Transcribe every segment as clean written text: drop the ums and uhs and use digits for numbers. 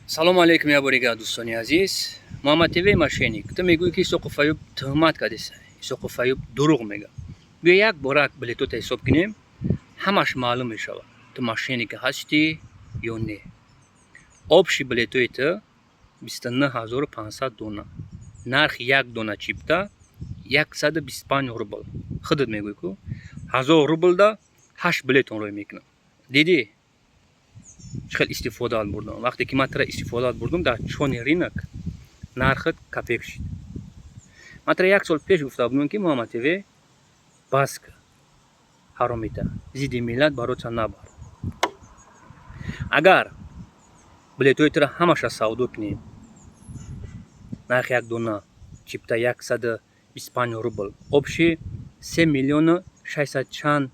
Салому алейкум, як бори дигар, дӯстони азиз. Муҳаммад ТВ мошенник, ту мегӯӣ, ки Исоқу Фаюб туҳмат кардеса, Исоқу Фаюб дурӯғ мега. Биё, як бора билетота ҳисоб кунем, ҳамаш маълум мешавад, ту мошенник ҳастӣ ё не. Общий билетои ту 29 500 дона, нархи як дона чипта 125 рубл. Худат мегӯӣ, ку 1000 рублда ҳашт билетон рӯй мекунам. Дидӣ, чӣ хел истифодаат бурдам? Вақте ки ман тира истифодаат бурдум, дар чёрный рынок нархат копейка шид. Ман тира як сол пеш гуфта будам, ки Муҳаммад ТВ, бас ка, ҳаромита, зидди миллат бороться набар. Агар билетҳои тира ҳамаша савдо кунем, нархи як дона чипта 125 рубл, общий 3 миллиону 600 чанд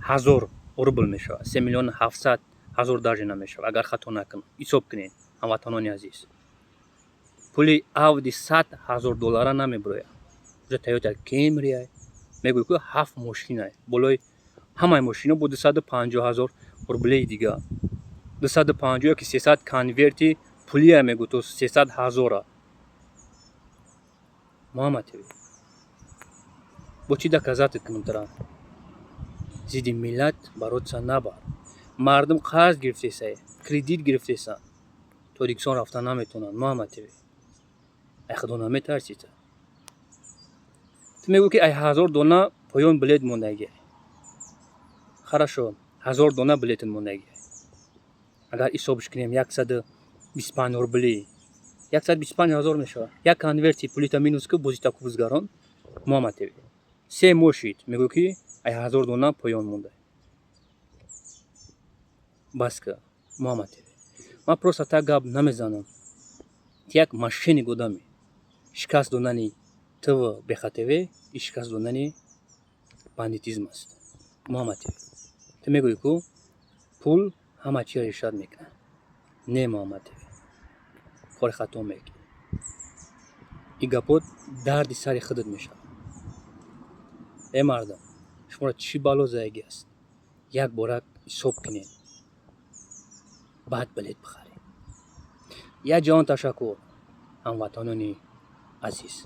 ҳазор рубл мешавад, 3 миллиону 700 ҳазор даже намешавад, агар хато накунам. Ҳисоб кунед, ҳамватанони азиз, пули Ауди 100 000 доллара намебирояд. Уже Тойота Кемрия мегӯй, ку ҳафт мошина, болои ҳамаи мошино бо 250 000 рублеи дига, 250 ёки 300 конверти пулия мегӯ, то 300 000-а. Муҳаммад ТВ, бо чӣ доказать кунам тара? Зидди миллат бороться набар. Мардум қарз гирифтеса, кредит гирифтеса, Тоҷикистон рафта наметавонанд. Муҳаммад ТВ, ай Худо наметарсита? Ту мегӯ, ки ай 1000 дона поён билет мондагӣ. Хорошо, 1000 дона билетат мондагӣ. Агар ҳисобш кунем, 125 рубли 125 000 мешавад. Як конверти пулита минус ку, бозита кувзгарон. Муҳаммад ТВ, 3 моҳ шид, мегӯ, ки ай 1000 дона поён монда. Бас ка, Муҳаммад ТВ. Ман просто так гап намезанам. Як мошенник одаме. Шикаст додани ТВ БХТВ и шикаст додани бандитизм аст. Муҳаммад ТВ, ту мегӯӣ, ку пул ҳама чиро решать мекунад. Не, Муҳаммад ТВ, кори хато мекунӣ. Ин гапот дарди сари худат мешавад. Э мардам, шуморо чӣ бало задагӣ аст? Як бора ҳисоб кунед, баъд билет бихаред. Як ҷаҳон ташаккур, ҳамватанони азиз.